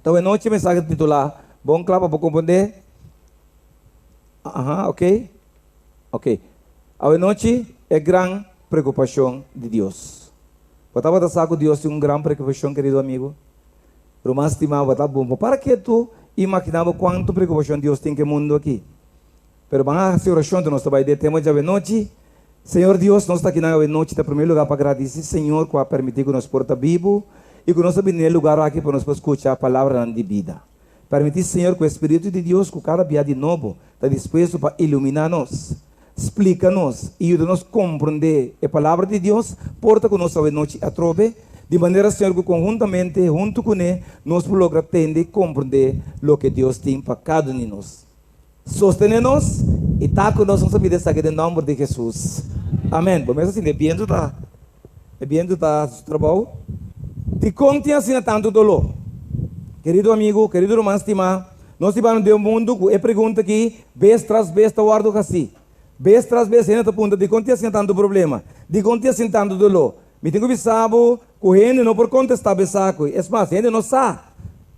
Anto anochi mensahe ta titulá Bon Kla pa Bo Komprondé. Aha, ok. Ok. Awenochi e gran preokupashon di Dios. Bo tabata sa ku Dios tin un gran preokupashon, kerido amigu? Ruman stimá, bo ta bon. Bo para ketu i imaginá bo kuantu preokupashon Dios tin ku e mundu aki. Pero ban a hasi orashon te nos ta bai den e tema djawe-nochi. Señor Dios, nos ta akinan awenochi ta primer lugar pa gradisi Señor ku a permití ku nos por ta bibu i ku nos a bini na e lugar aki pa nos por skucha palabranan di bida. Permití, Señor, ku e Spiritu di Dios ku kada bia di nobo ta dispuesto pa iluminá nos, splika nos i yuda nos komprondé e Palabra di Dios, por ta ku nos awenochi atrobe, di manera, Señor, ku konhuntamente huntu kuné nos por logra tende i komprondé loke Dios tin pa kada un di nos. Sostené nos i ta ku nos, nos a pidi esaki den nòmber di Hesus. Amèn. Bo mes a sinti e bientu ta e bientu ta hasi su trabou. Dikon tin asina tantu doló? Kerido amigu, kerido ruman stimá, nos ta bibando den un mundu ku e pregunta aki bes tras bes ta wòrdu hasí. Bes tras bes hende ta puntra, Dikon tin asina tantu problema? Dikon tin asina tantu doló? Mi tin ku bisa bo ku hende no por kontestá bo esaki. Es mas, hende no sa.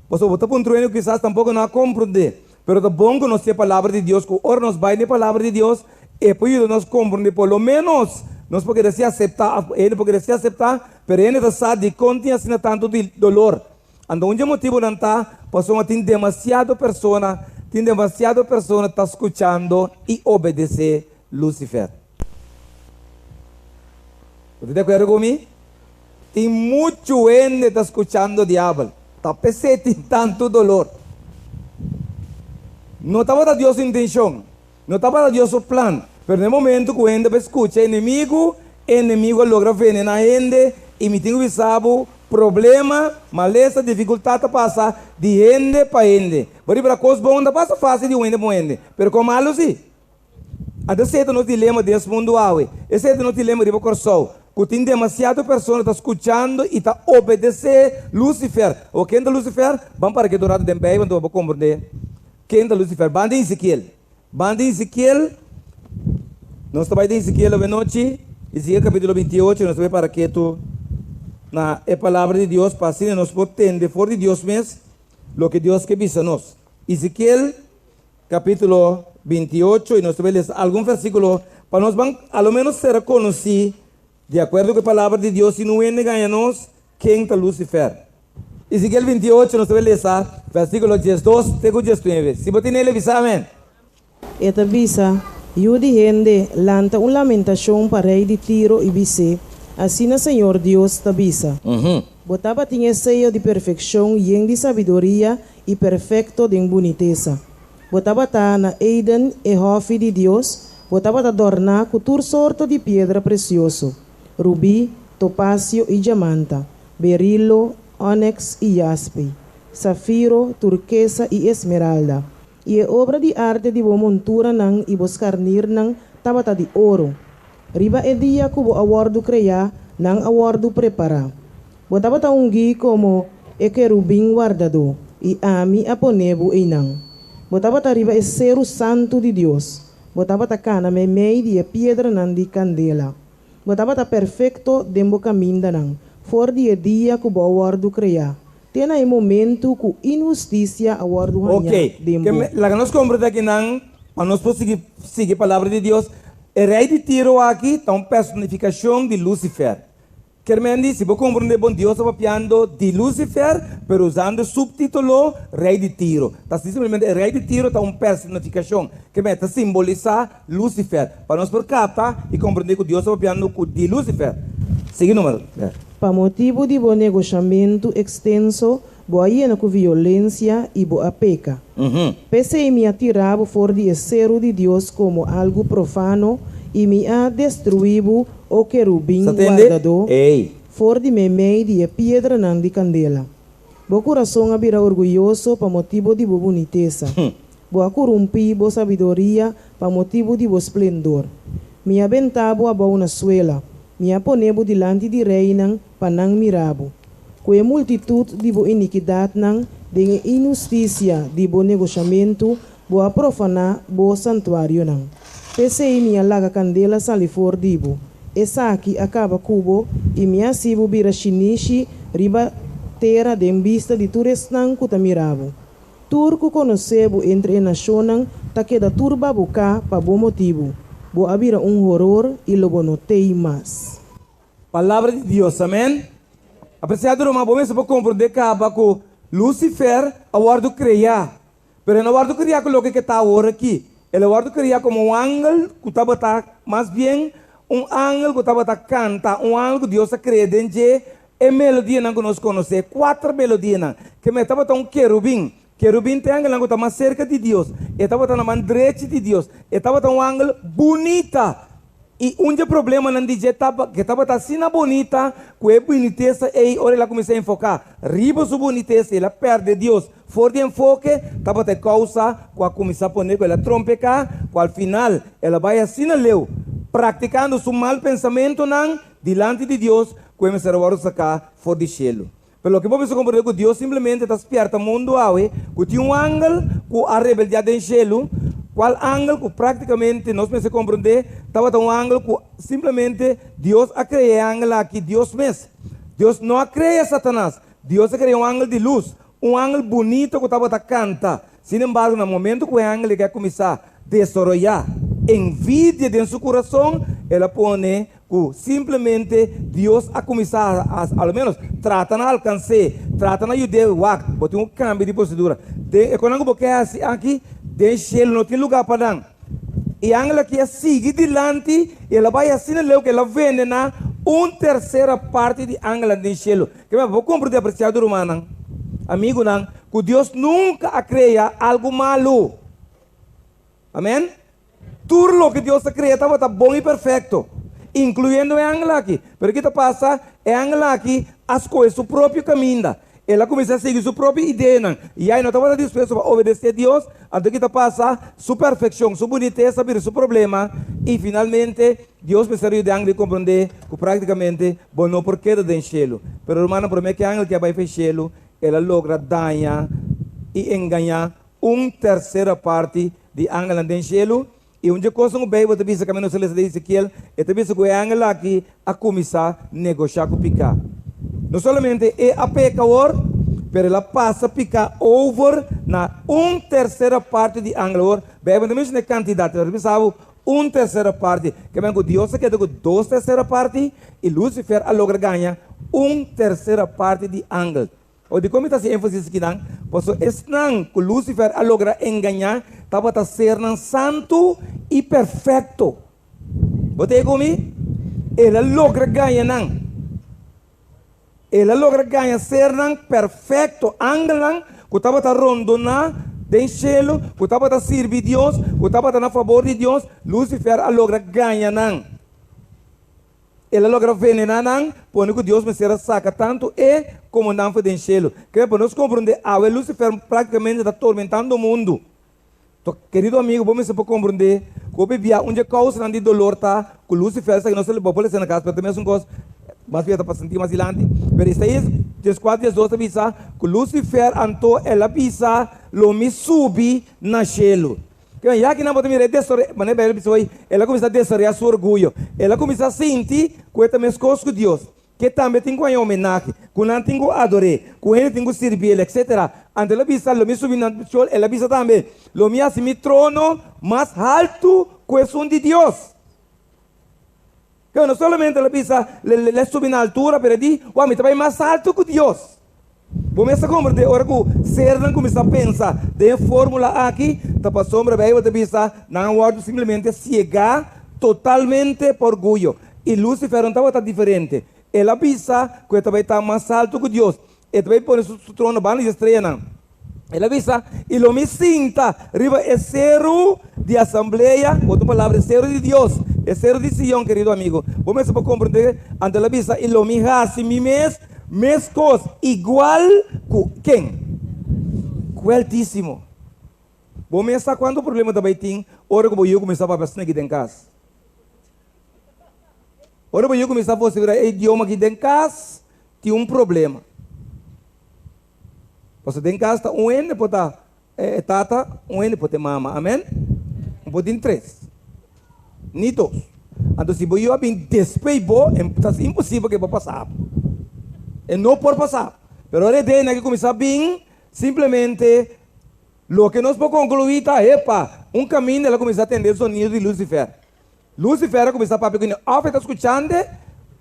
Pasobra bo ta puntra un hende ku kisas tampoko no a komprondé. Pero ta bon ku nos tin e Palabra di Dios, ku ora nos bai na e Palabra di Dios, e por yuda nos komprondé por lo ménos nos por keda sin aseptá òf hende por keda sin aseptá, pero hende ta sa dikon tin asina tantu di dolor. Anto un di e motibunan ta pasobra tin demasiado persona, tin demasiado persona ta skuchando i obedesé Lucifer. Bo ta di akuerdo ku mi? Tin muchu hende ta skuchando diabel. Ta p'esei tin tantu dolor. No tabata Dios su intenshon, no tabata Dios su plan, pero na e momentu ku hende bai skucha e enemigu, e enemigu a logra venená hende i mi tin ku bisa bo, problema, malesa, difikultat ta pasa di hende pa hende. Bo riba kos bon ta pasa fásil di un hende pa un hende, pero kon malu si. Anto esei ta nos dilema den es mundu awe. Esei ta nos dilema riba Kòrsou, ku tin demasiado persona ta skuchando i ta obedesé Lucifer. Awor ken ta Lucifer? Ban para ke un ratu den Beibel anto bo por komprendé ken ta Lucifer. Ban den Ezekiel. Ban den Ezekiel. Nos ta bai den Ezekiel awe nochi. Ezekiel kapítulo 28, nos ta bai para ketu na e palabra di Dios pa asina nos por tende for di Dios mes loke Dios ke bisa nos. Ezekiel. Capítulo 28 y nos ta bay lesa algun versículo pa nos ban a lo menos sera conocí di acuerdo cu e palabra di Dios si no hende gaña nos ken ta Lucifer. Ezequiel 28 nos ta bay lesa versículo 12 te cu 19. Si bo tin ele bisa amen. E ta bisa, Yu di hende, lanta un lamentashon pa rei di Tiro i bis'é, Asina señor Dios ta bisa, Bo tabatin e seyo di perfekshon yen di sabiduria i perfekto den bunitesa. Bo tabata na Eden, e hòfi di Dios, bo tabata dòrná ku tur sorto di piedra presioso, rubí, topasio i djamanta, berilo, òneks i jaspe, safiro, turkesa i esmeralda. I e obra di arte di bo monturanan i bo skarnirnan tabata di oro. Riba e dia ku bo a wòrdu kreá, nan a wòrdu prepará. Bo tabata ungí komo e kerubin wardadó, i ami a pone bo einan. Bo tabata riba e seru santu di Dios, bo tabata kana meimei di e piedranan di kandela. Bo tabata perfekto den bo kamindanan for di e dia ku bo a wòrdu kreá, te na e momentu ku inhustisia a wòrdu hañá Oke, den ke bo. laga nos komprendé akinan pa nos por sigui sigui palabra di Dios. E rei di Tiro aki ta un personifikashon di Lucifer. Kermendi, si bo komprondé bon, Dios ta papiando di Lucifer, pero usando e subtitulo Rei di Tiro. Ta así simplemente e Rei di Tiro ta un personifikashon, kermen ta simbolisá Lucifer, pa nos por kapta i komprondé ku Dios ta papiando ku di Lucifer. Sigui numero. Pa motibu di bo negoshamentu ekstenso, bo a yena ku violensia i bo a peka. P'esei mi a tira bo for di e seru di Dios komo algu profano, i mi a destruí bo, o kerubin Sa tende? wardadó, Ey. for di meimei di e piedranan di kandela. Bo kurason a bira orguyoso pa motibu di bo bunitesa. Bo a kurumpí bo sabiduria pa motibu di bo splendor. Mi a benta bo abou na suela, mi a pone bo dilanti di reinan pa nan mira bo. Ku e multitut di bo inikidatnan, den e inhustisia di bo negoshamentu, bo a profaná bo santuarionan. P'esei mi a laga kandela sali for di bo. Esaki a kaba ku bo i mi a hasi bo bira shinishi riba tera den bista di tur esnan ku ta mira bo. Tur ku konosé bo entre e nashonnan ta keda tur babuká pa bo motibu. Bo a bira un horor i lo bo no t'ei mas. Palabra di Dios, amèn. Apresiado ruman, bo mester por komprondé kaba ku Lucifer a wòrdu kreá, pero e no a wòrdu kreá ku loke ke ta awor aki. El a wòrdu kreá komo un angel ku tabata, mas bien, un angel ku tabata kanta, un angel ku Dios a krea den dje e melodianan ku nos konosé, kuater melodianan. Keme e tabata un kerubin. Kerubin ta e angelnan ku ta mas serka di Dios. E tabata na man drechi di Dios. E tabata un angel bunita. I un dje problemanan di dje ta ku e tabata asina bunita ku e bunitesa ei ora el a kuminsá enfoká riba su bunitesa el a pèrdè Dios for di enfoke tabata e kousa ku a kuminsá pone ku el a trompeká ku al final el a bai asina leu praktikando su mal pensamentunan dilanti di Dios ku e mester a wòrdu saká for di shelu. Pero loke bo mester komprendé ku Dios simplemente ta spièrta mundu awe ku tin un angel ku a rebeldiá den shelu, kual angel ku práktikamente nos mester komprendé tabata un angel ku simplemente Dios a krea e angel aki Dios mes. Dios no a krea Satanas, Dios a krea un angel di lus, un angel bunito ku tabata kanta. Sin embargo, na momento ku e angel ei a kuminsá desaroyá envidia den su kurason, el a pone ku simplemente Dios a kuminsá a, a lo ménos, trata na alkans'é, trata na yud'é, wak, bo tin un kambio di prosedura. Den e konan ku bo ke hasi aki, den shelu no tin lugá pa nan. E angel aki a sigui dilanti i el a bai asina leu ku el a vendená un tersera parti di angelnan den shelu. Ke mester bo komprendé, apresiado rumannan, amigunan, ku Dios nunka a krea algu malu. Amèn? Tur loke Dios a krea tabata bon i perfekto, inkluyendo e angel aki. Pero ki ta pasa? E angel aki a skohe su propio kaminda. El a kuminsá sigui su propio ideanan. I ya e no tabata dispuesto pa obedesé Dios. Anto ki ta pasa? Su perfekshon, su bunitesa a bira su problema. I finalmente, Dios mester a yuda e angel di komprondé ku práktikamente bo no por keda den shelu. Pero rumannan, promé ku e angel ke a bai pa e shelu, el a logra daña i engañá un tersera parti di angelnan den shelu, i un dje kosnan ku Beibel ta bisa kaminda nos ta lesa den Ezekiel, e ta bisa ku e angel aki a kuminsá negoshá ku piká. No solamente e a peka awor, pero el a pasa piká over na un tersera parti di angel. Awor, Beibel no ta menshoná e kantidat, pero ta bisa bo un tersera parti. Ke men ku Dios a keda ku dos tersera parti, i Lucifer a logra gaña un tersera parti di angel. O dikon mi ta hasi énfasis akinan? Pasobra esnan ku Lucifer a logra engañá tabata sernan santu i perfekto. Bo ta e ku mi? El a logra gaña nan. El a logra gaña sernan perfekto, angelnan ku tabata rondoná den shelu, ku tabata sirbi Dios, ku tabata na fabor di Dios, Lucifer a logra gaña nan. El a logra venená nan, pone ku Dios mester a saka tantu e komo nan for den shelu. Kere pa nos komprondé, awe Lucifer práktikamente ta tormentando mundu. To, kerido amigo, bo mester por komprondé ku hopi bia un dje kousanan di dolor ta ku Lucifer sa ku nos ta bo por lesa na kas, pero ta mesun kos, mas bia ta pa sinti mas dilanti. Pero Isaías dieskuater diesdos ta bisa ku Lucifer anto el a bisa, Lo mi subi na shelu. Kiba ya ki nan bo ta mira e desorea, manera Bijbel bisa hoy, el a kuminsá desoreá su orguyo. El a kuminsá sinti ku e ta meskos ku Dios, ku e tambe tin ku haña homenahe, ku nan tin ku ador'é, ku hende tin ku sirbié el, etsetera. Anto el a bisa, Lo mi subi na shol. El a bisa tambe, Lo mi hasi mi trono mas haltu ku esun di Dios. Kiba no solamente el a bisa, Lo subi na altura, pero e di, Wak, mi ta bai mas haltu ku Dios. Bo mes ta komprendé ora ku sernan kuminsá pensa den e fórmula aki, ta pasobra Beibel ta bisa nan a wòrdu simplemente siegá totalmente pa orguyo. I Lucifer no tabata diferente. El a bisa ku e ta bai ta mas altu ku Dios. E ta bai pone su trono banda di e streanan. El a bisa, I lo mi sinta riba e seru di asamblea, ku otro palabra, e seru di Dios, e seru di Sion, kerido amigo. Bo mester por komprendé. Anto el a bisa, I lo mi hasi mi mes Meskos, igual ku ken? Ku e Altísimo. Bo mes sa kuantu problema ta bai tin ora ku bo yu kuminsá papia sneki den kas. Ora bo yu kuminsá vosiferá e idioma aki den kas, tin un problema. Pasobra den kas ta un hende por ta e tata, un hende por ta e mama. Amen? No por tin tres, ni dos. Anto si bo yu a bin despues bo, ta imposibel ku e por pasa bo. E no por pasa bo. Pero ora e ideanan aki kuminsá bin, simplemente loke nos por konkluí ta, epa, un kaminda el a kuminsá tende e zonido di Lucifer. Lucifer a kuminsá papia ku hende, òf e ta skuchando,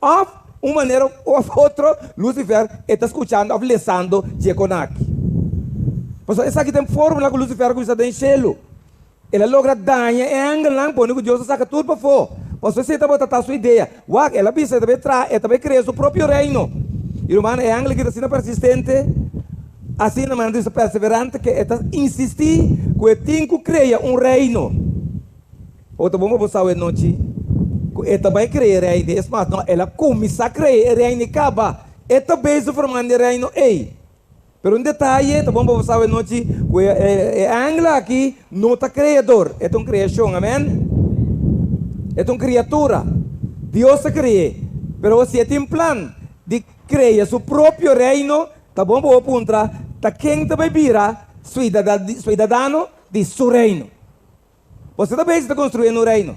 òf un manera òf otro Lucifer e ta skuchando òf lesando dje kon aki. Pasobra esaki ta e fórmula ku Lucifer a kuminsá den shelu. El a logra daña e angelnan pone ku Dios a saka tur pafó. Pasobra esei tabata ta su idea. Wak, el a bisa e ta bai traha, e ta bai krea su propio reino. I rumannan, e angel aki ta asina persistente, asina manera di bisa perseverante, ke e ta insistí ku e tin ku krea un reino. Bo ta bon pa bo sa awe nochi ku e ta bai krea e reino. Es mas, no, el a kuminsá krea e reino i kaba. E ta bezig formando e reino ei. Pero un detaye, ta bon pa bo sa awe nochi ku e angel aki no ta kreador, e ta un kreashon, amen? E ta un kriatura. Dios a kre'é. Pero si e tin plan di krea su propio reino, ta bon pa bo puntra, ta ken ta bai bira suidadano di su reino? Boso ta bezig ta konstruyendo un reino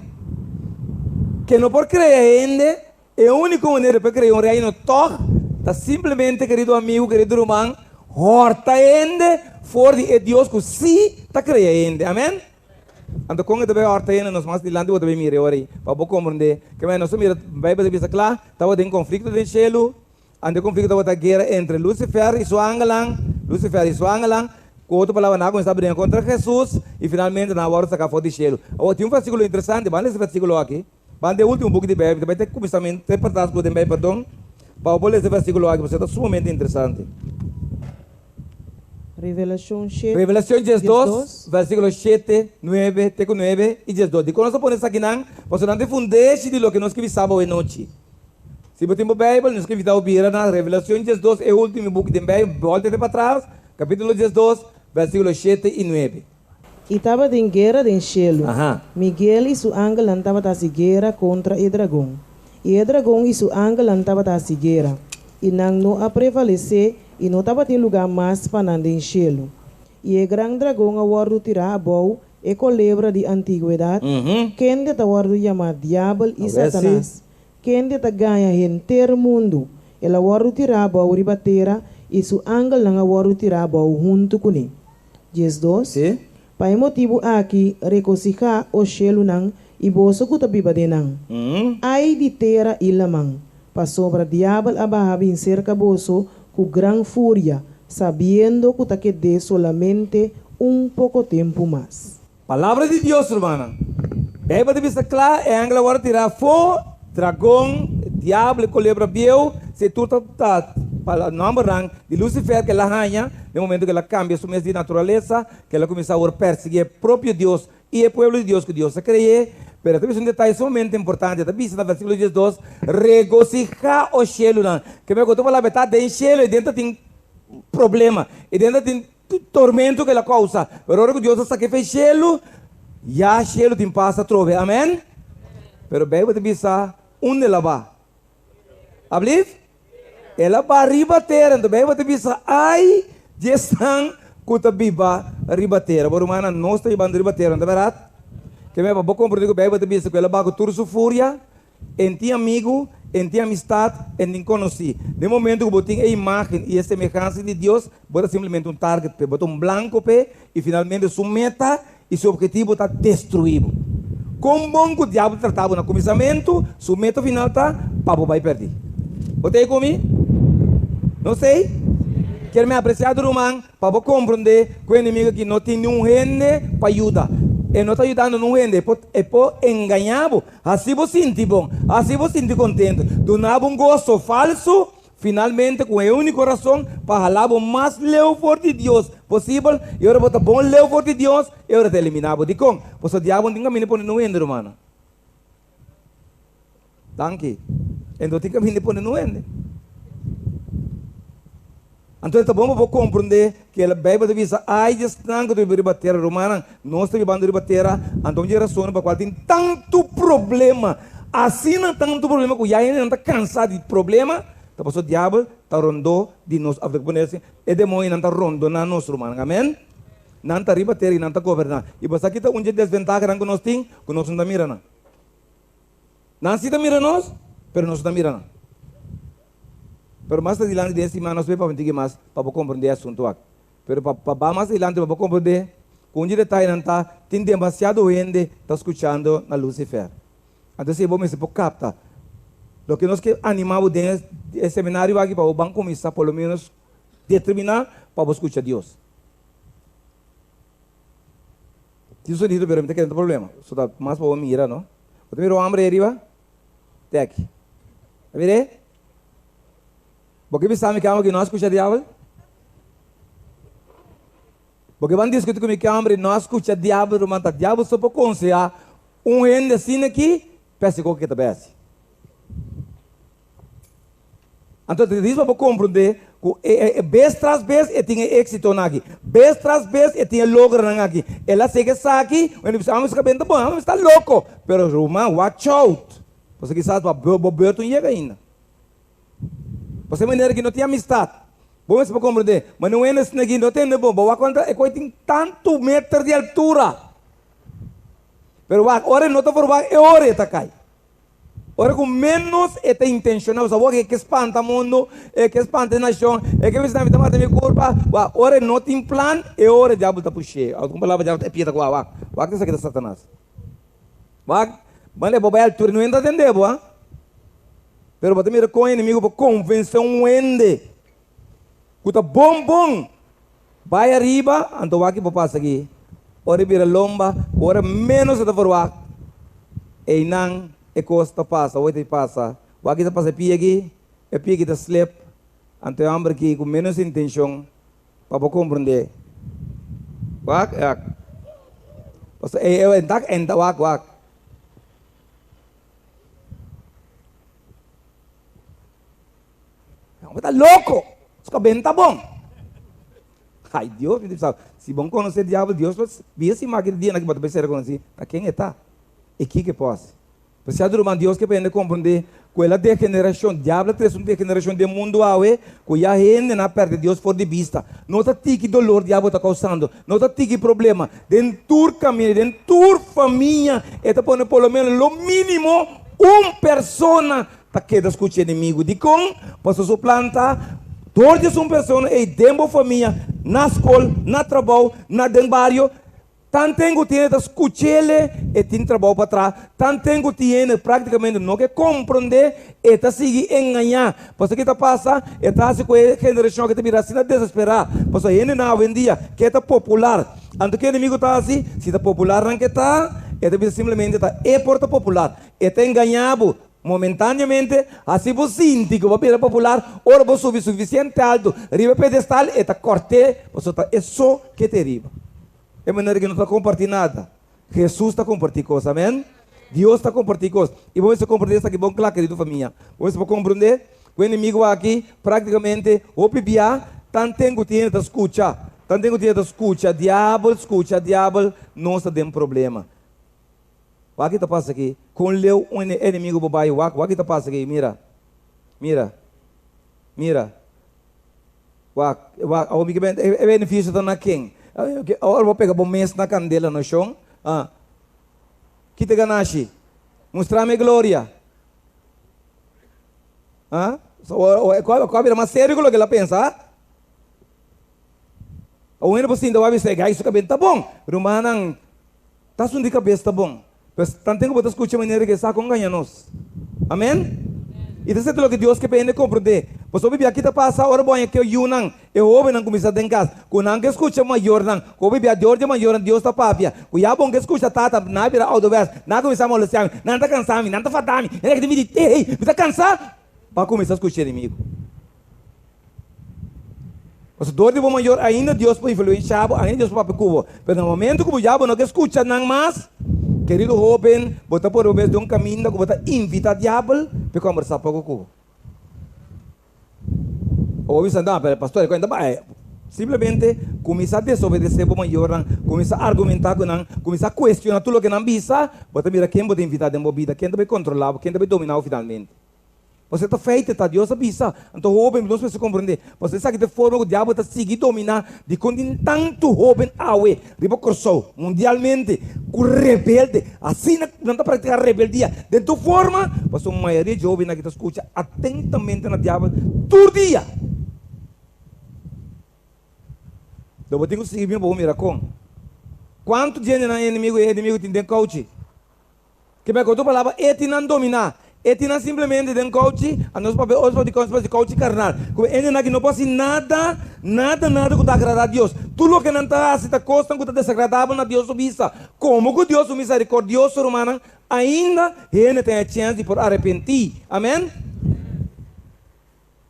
ke no por krea hende. E úniko manera pa krea un reino tòg ta simplemente, kerido amigu, kerido ruman, hòrta hende for di e Dios ku sí ta krea hende. Amèn? Anto kon e ta bai hòrta hende? Nos mas dilanti bo ta bai mira e ora ei pa bo komprendé ke manera nos ta mira. Beibel ta bisa kla, tabatin konflikto den shelu. Anto e konflikto tabata guera entre Lucifer i su angelnan, Lucifer i su angelnan, ku otro palabra nan a kuminsá bringa kontra Hesus i finalmente nan a wòrdu saká for di shelu. Awor tin un versíkulo interesante, ban lesa e versíkulo aki, ban den e último buki di Beibel, ta bai te kuminsamentu, te patras ku den Beibel, perdon, pa bo por lesa e versíkulo aki, pasobra e ta sumamente interesante. Revelashon 7, Revelashon 12, versíkulo 7, 9, te ku 9 i 12. Dikon nos ta pone esakinan? Pasobra nan ta e fundeshi di loke nos ke bisa bo awenochi. Si bo tin bo Bijbel, nos ke invita bo bira na Revelacion 12, e ultimo buki den Bijbel, bolta te patras, capitulo 12, versiculo 7 y 9. I tabatin guera den shelu. Miguel i su angelnan tabata hasi guera kontra e dragon. I e dragon i su angelnan tabata hasi guera, i nan no a prevalesé i no tabatin lugá mas pa nan den shelu. I e gran dragon a wòrdu tirá abou, e kolebra di antigwedat, kende ta wòrdu yamá Diabel i Satanas, Kende ta gaña henter mundu. El a wòrdu tirá abou riba tera i su angelnan a wòrdu tirá abou huntu kuné. 12, Pa e motibu aki, regosihá, o shelunan, i boso ku ta biba den nan. Ai di tera i laman, pasobra diabel a baha bin serka boso ku gran furia, sabiendo ku ta ked'é solamente un poko tempu mas. Palabra di Dios, rumannan. Bijbel ta bisa kla, e angel a wòrdu tirá afó, dragon, diabel, e kolebra bieu, si tur ta ta pa nòmbernan di Lucifer ku el a haña den momento ku el a kambia su mes di naturalesa, ku el a kuminsá awor persiguí e propio Dios i e pueblo di Dios ku Dios a kre'é. Pero e ta bisa un detaye sumamente importante, e ta bisa na versíkulo 12, Regosihá, o shelunan. Ke mester ku otro palabra, e ta den shelu, e den ta tin problema, e den ta tin Tormento ku el a kousa. Pero ora ku Dios a saka e fe shelu, ya shelu tin pas atrobe. Amen? Pero Beibel ta bisa, Unda el a ba? Ablief? El a ba riba tera. Enton Beibel ta bisa, Ai di esnan ku ta biba riba tera. Bo rumannan, nos ta bibando riba tera, no ta bèrdat? Ke mei pa bo komprendé ku Beibel ta bisa ku el a ba ku tur su furia? En tin amigu, en tin amistad, en tin konosí. Den momento ku bo tin e imágen i e semehansa di Dios, bo ta simplemente un target p'e, bo ta un blanko p'e i finalmente su meta i su objetivo ta destruí bo. Kon bon ku diabel ta trata bo na kuminsamentu, su meta final ta pa bo bai pèrdí. Bo ta ei ku mi? No sei? Kier mi apresiado ruman pa bo komprondé ku e enemigu aki no tin niun hende pa yuda. E no ta yudando niun hende. E por e por engañá bo. Hasi bo sinti bon, hasi bo sinti kontentu, duna bo un goso falsu, finalmente ku e úniko rason pa hala bo mas leu for di Dios posibel, i ora bo ta bon leu for di Dios, e ora ta eliminá bo. Dikon? Pasobra diabel no tin kaminda pone nun hende, rumannan. Danki. E no tin kaminda pone nun hende. Anto e ta bon pa bo komprondé ku e Beibel ta bisa, Ai di esnan ku ta biba riba tera. Rumannan, nos ta bibando riba tera, anto un di e rasonnan pa kual tin tantu problema, asina tantu problema ku ya hendenan ta kansa di problema, ta pasobra diabel ta rondó di nos. Òf ta pone asina, e demoñonan ta rondoná nos, rumannan. Amèn. Nan ta riba tera i nan ta goberná. I bo sa ki ta un di e desventahanan ku nos tin? Ku nos no ta mira nan. Nan si ta mira nos, pero nos no ta mira nan. Pero mas adilanti den siman nos bay papia un tiki mas pa bo comprende e asunto aki. Pero pa pa ba mas adilanti pa bo comprende cu un di detayenan ta tin demasiado hende ta scuchando na Lucifer. Anto si bo mester por capta loke nos ke anima bo den e seminario aki pa bo ban cuminsa por lo menos determina pa bo scucha Dios. Tin sonido pero mi ta kere no ta problema. So ta mas pa bo mira no. Bo ta mira un homber ahí ariba? Te aki. Ta mir'é? Bo ke bisa mi ke amo ki no a skucha diabel? Bo ke ban diskuti ku mi ke homber no a skucha diabel ruman ta diabel so por konsehá un hende asina aki pa hasi koke ke ta bai hasi. Anto ta difísil pa bo komprondé ku e bes tras bes e tin e éksitonan aki, bes tras bes e tin e logronan aki. El a sega esaki, un hende bisa, amo esaki ta bon, amo esta loko. Pero ruman, watch out! Pasobra kisas bo bo beurt no yega ainda. Pasobra e manera aki no tin amistat. Bo mester por komprondé, ma un hende asina aki no tende bon. Bo wak kontra e koi tin tantu meter di altura. Pero wak, ora e no ta for wak, e ora e ta kai. Ora ku ménos e ta intenshoná, pasobra awor e ke spanta mundu, e ke spanta e nashon, e ke bisa mi ta mata mi kurpa, wak, ora e no tin plan, e ora e diabel ta push'é. Algun palabra diabel ta e piedra ku wak, wak esaki ta Satanas. Wak, manda bo bai altura, no hende ta tende bo, ha. Pero bo ta mira kon e enemigu por konvensé un hende ku ta bon bon bai ariba, anto wak ki por pasa aki. Ora e bira lomba, ora ménos e ta verwagt, einan e kos ta pasa. Oi ta pasa, wak ki ta pasa e pia aki, e pia aki ta slip, anto e hòmber aki ku ménos intenshon pa bo komprondé. Wak, wak. Pasobra e e ta enta wak, wak. Bo ta loko! Su kabenta bon. Ai Dios, mi ta bisa, si bon konosé diabel, Dios lo bia si maki di dia nan ki bo ta pensá rekonosí ta ken e ta i kiko e por hasi. Presiado ruman, Dios ke pa hende komprondé ku el a degenerashon, diabel a trese un degenerashon den mundu awe ku ya hendenan a pèrdè Dios for di bista. No ta tiki dolor diabel ta kousando, no ta tiki problema. Den tur kaminda, den tur famia e ta pone por lo menos lo mínimo un persona Ta keda skucha enemigu. Dikon? Pasobra su plan ta, dor di esun persona ei den bo famia, na skol, na trabou, na den bario, tanten ku tin hende ta skuch'ele, e tin trabou pa traha, tanten ku tin hende praktikamente no ke komprondé, e ta sigui engañá. Pasobra ki ta pasa? E ta hasi ku e generashon aki ta bira asina desesperá. Pasobra hendenan awendia ke ta popular. Anto ke enemigu ta hasi? Si ta popular nan ke ta, e ta bisa simplemente ta e por ta popular. E ta engañá bo. Momentáneamente, hasi bo sinti ku bo a bira popular ora bo subi sufisiente altu riba e pedestal, e ta kòrt'é pasobra ta e so ke ta riba. E manera ku no ta kompartí nada. Hesus ta kompartí kos, amèn. Dios ta kompartí kos. I bo mester komprondé esaki bon kla, kerido famia. Bo mester por komprondé ku e enemigu aki práktikamente hopi bia tanten ku tin hende ta skucha, tanten ku tin hende ta skucha diabel, skucha diabel, nos ta den problema. Wak ki ta pasa aki? Kon leu un enemigu bo bai? Wak, wak ki ta pasa aki? Mira, mira, mira. Wak, wak, awor mi ke ben, e benefisio ta na ken? Ora bo pega bo mes na kandela, no shon? Ah. Ki ta ganashi? Mustra mi e gloria. Ah? So, ora, ora, bira mas serio ku loke el a pensa, ah? Awor hende por sinta wak bisa, e gai su kabes ta bon. Rumannan, Ta asun di kabes ta bon. Pues, tanten ku bo ta skucha manera ku e sa kon gaña nos. Amen? I ta sete loke Dios ke pa hende komprondé. Pasobra bibia ki ta pasa ora bo haña ke yunan, e hóbennan kuminsá den kas, ku nan ke skucha mayornan, ku bibia dor di e mayornan Dios ta papia, ku ya bon ke skucha tata, nan a bira ouderwets, nan a kuminsá molestiá mi, nan ta kansá mi, nan ta fadá mi, hende ke ta midi, hey, mi ta kansá! Bo a kuminsá skucha enemigu. Pasobra dor di bo mayor ainda Dios por influensha bo, ainda Dios por papia ku bo. Pero na momento ku bo ya bo no ke skucha nan mas, kerido hoben, bo ta pone bo mes den un kaminda ku bo ta invita diabel pa e kombersá poko ku bo. Bo bisa, No, pero pastor, e kuenta bai. Simplemente kuminsá desobedesé bo mayornan, kuminsá argumentá ku nan, kuminsá kuestioná tur loke nan bisa, bo ta mira ken bo ta invitá den bo bida, ken ta bai kontrolá bo, ken ta bai dominá bo finalmente. Pasobra ta feite ta, Dios a bisa. Anto hoben, nos mester komprendé, pasobra esaki ta e forma ku diabel ta sigui dominá dikon tin tantu hoben awe riba Kòrsou, mundialmente, ku rebelde. Asina nan ta praktiká rebeldia den tur forma, pasobra mayoria di hobennan aki ta skucha atentamente na diabel tur dia. Lo bo tin ku sigui bien pa bo mira kon. Kuantu djendenan e enemigu e enemigu tin den kouchi? Ke men ku otro palabra, e tin nan dominá. E tin nan simplemente den kouchi, a nos papia otro di kouchi di kouchi karnal. Ku e hendenan aki no por hasi nada, nada, nada ku ta agradá Dios. Tur loke nan ta hasi ta kosnan ku ta desagradabel na Dios su bista. Komo ku Dios su miserikordioso, rumannan, ainda hende tin e chèns di por arepentí. Amèn.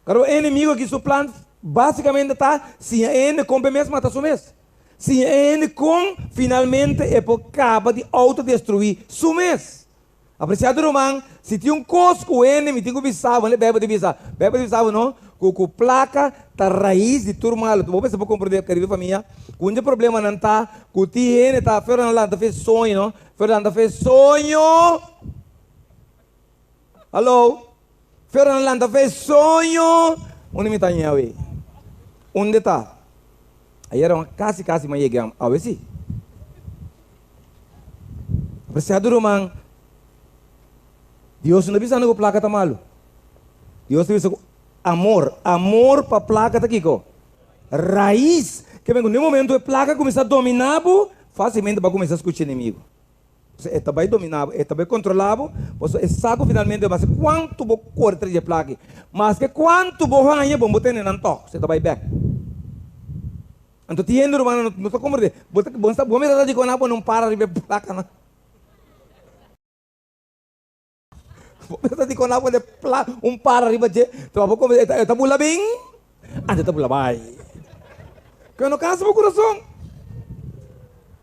Karo e enemigo aki su plan básikamente ta siña e hende kon p'e mes mata su mes. Siña e hende kon finalmente e por kaba di outodestruí su mes. Apresiado ruman, si tin un kos ku hende mi tin ku bisa bo, Beibel ta bisa, Beibel ta bisa bo no, ku ku plaka ta rais di tur malu. Bo mester por komprendé, kerido famia, ku un di e problemanan ta ku tin hende ta fera nan lanta fe soño no, fera lanta fe soño. Hallo. Pero nan lanta fe soño. Unda mi ta ña awe? Unda ta? Ayera wan casi casi mi a yega awe si. Apreciado ruman, Dios no ta bisando cu placa ta malo. Dios ta bisa cu amor, amor pa placa ta kico? Rais. Ke men cu den momento e placa cuminsa domina bo, facilmente bo a cuminsa scucha enemigo. Pasobra e ta bai dominá bo, e ta bai kontrolá bo, pasobra e sa ku finalmente maske kuantu bo kore tras di e plaki, maske kuantu bo haña bo no por tene nan tòg, se ta bai bèk. Anto tin hende rumannan no ta komprendé, bo ta bo sa bo mira ta dikon nan a pone un para riba e plakanan. Bo mira ta dikon nan a pone pla un para riba dje, ta bo komprendé e ta bula bin, anto e ta bula bai. Ke no kansa bo kurason.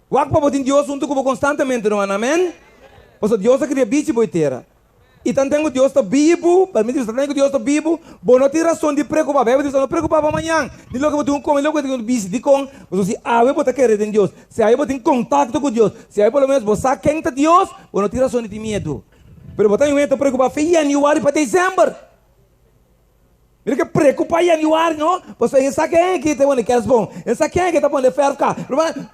Wak pa bo tin Dios huntu ku bo konstantemente, ruman. Amen. Pasobra Dios a kria bichi bo i tera. I tanten ku Dios ta bibu, permiti mi sa, tanten ku Dios ta bibu, bo no tin rason di preokupá. Beibel ta bisa, no preokupá pa mañan, ni loke bo tin ku kome, ni loke bo tin ku bisti. Dikon? Pasobra si awe bo ta kere den Dios, si awe bo tin kontakto ku Dios, si awe por lo menos bo sa ken ta Dios, bo no tin rason di tin miedu. Pero bo ta un hende ta preokupá fe yanüari pa desèmber. Mira ke preocupa januari no, pasobra e sa ken aki ta pone kerstboom, e sa ken aki ta pone verf ka,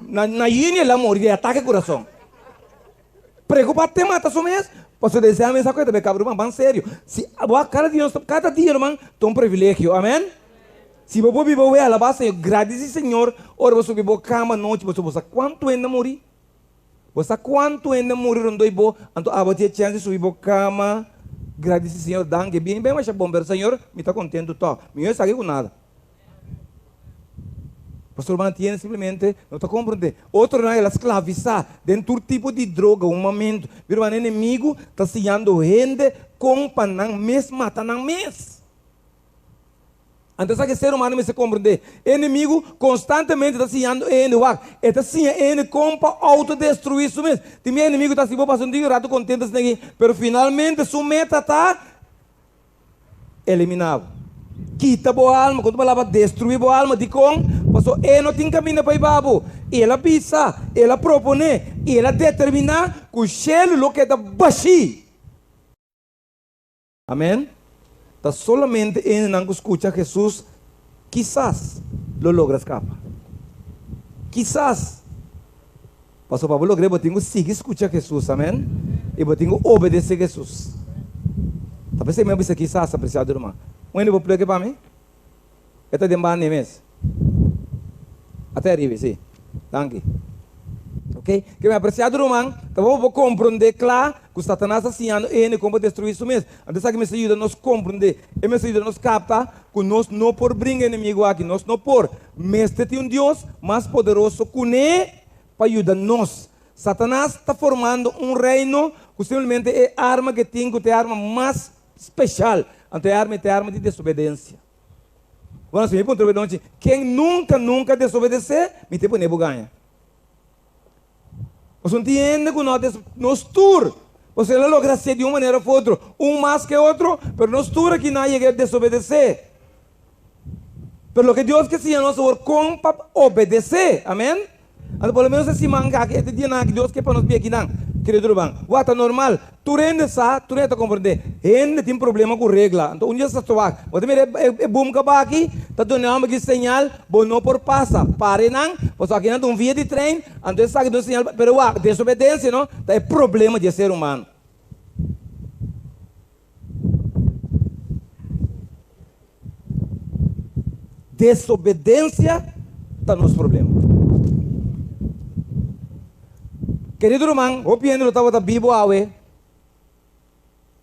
na na juni el a muri di atake kurason. Preocupa te mata su mes, pasobra desea mes a koe ta bay kaba ruman, ban serio, si bo a kada dia kada dia ruman ta un privilegio, amen. Si bo por biba wea alaba Señor, gradisi Señor ora bo subi bo kama anochi pasobra bo sa kuantu hende a muri. Bo sa kuantu hende a muri rondó i bo, anto abo tin e chèns di subi bo kama, gradisí Señor, danki, bien ben masha bon, pero Señor, mi ta kontentu tòg, mi no esaki ku nada. Pastor Ruman tiene simplemente no ta komprendé. Otronan el a sklavisá den tur tipo di droga, humamentu. Mi ruman, enemigu ta siñando hende kon pa nan mes mata nan mes. Anto esaki e ser humano mester komprendé. E enemigu konstantemente ta siñando e hende wak. E ta siña e hende kon pa outodestruí su mes. Tin bia e enemigu ta hasi bo pasa un dia un ratu kontento asina aki, pero finalmente su meta ta eliminá bo. Kita bo alma, ku otro palabra destruí bo alma. Dikon? Pasobra e no tin kaminda pa hiba bo. I el a bisa, el a proponé, i el a determiná ku shelu lo keda bashí. Amen. Ta solamente e hendenan ku skucha Hesus kisas lo logra skapa. Kisas. Pasobra pa bo logr'é bo tin ku sigui skucha Hesus. Amen. I bo tin ku obedesé Hesus. Ta p'esei mi a bisa kisas, apresiado ruman. Un hende por pleke pa mi? E ta den banda ei mes. Ata ariba, si. Danki. Ok. Ke mi apresiado ruman, ta bon pa bo komprondé kla ku Satanas ta siñando e hende kon pa destruí su mes. Anto esaki mester yuda nos komprondé, e mester yuda nos kapta ku nos no por bringa enemigu aki. Nos no por. Mester tin un Dios mas poderoso kuné pa yuda nos. Satanas ta formando un reino ku simplemente e arma ku e tin ku ta e arma mas speshal. Anto e arma ei ta e arma di desobedensia. Bueno, si mi puntra bo nochi, ken nunka, nunka desobedesé, mi te pone bo gaña. Pasobra no tin hende ku no a des, nos tur, pasobra el a logra hasié di un manera òf otro, un mas ke otro, pero nos tur aki nan a yega desobedesé. Pero loke Dios ke siña nos awor kon pa obedesé, amen. Anto por lo menos e siman aki, e dianan aki Dios ke pa nos bia akinan. Querido ruman, wak ta normal. Tur hende sa, tur hende ta comprende. Hende tin problema cu regla. Anto un dia sa wak, bo ta mira e boom caba aki, ta duna e homber ki señal, bo no por pasa. Pare nan, pasobra aki nan ta un via di trein, anto esaki ta un señal, pero wak, desobedencia no, ta e problema di e ser humano. Desobedencia ta nos problema. Kerido ruman, hopi hende lo tabata bibo awe,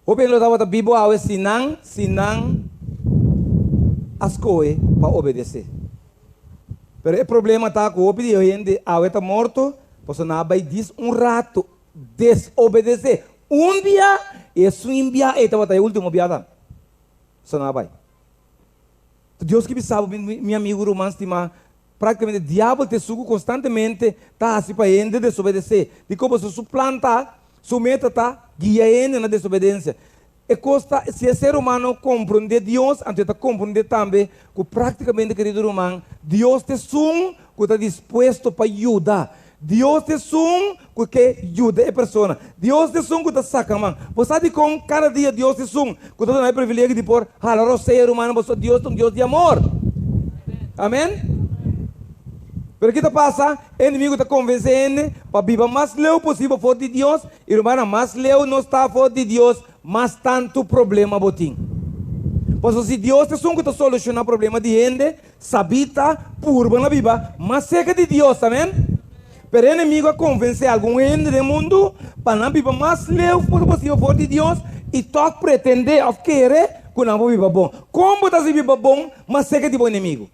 hopi hende lo tabata bibo awe si nan, si nan a skohe pa obedece. Pero e problema ta ku hopi di e hende awe ta morto pasobra nan a bai dis un rato desobedece un bia y esun bia ey tabata e ultimo bia tambe. So nan a bai. Dios ki bisa bo, mi amigu ruman stimá, práktikamente diabel ta esun ku konstantemente ta hasi pa hende desobedesé. Dikon? Pasobra su plan ta, su meta ta guia hende na desobedensia. E kos ta, si e ser humano komprondé Dios, anto e ta komprondé tambe ku práktikamente, kerido ruman, Dios ta esun ku ta dispuesto pa yuda. Dios ta esun ku ke yuda e persona. Dios ta esun ku ta saka man. Bo sa dikon kada dia Dios ta esun ku ta duna e privilegio di por hala rosea rumannan pasobra Dios ta un Dios di amor. Amen. Pero ki ta pasa? E enemigu ta konvensé hende pa biba mas leu posibel for di Dios i rumannan mas leu nos ta for di Dios mas tantu problema bo tin. Pasobra si Dios ta esun ku ta solushoná problema di hende, Sabí ta purba na biba mas serka di Dios, amen. Pero e enemigu a konvensé algun hende den mundu pa nan biba mas leu posibel for di Dios i tòg pretendé òf kere ku nan por biba bon. Kon bo ta hasi biba bon mas serka di bo enemigu?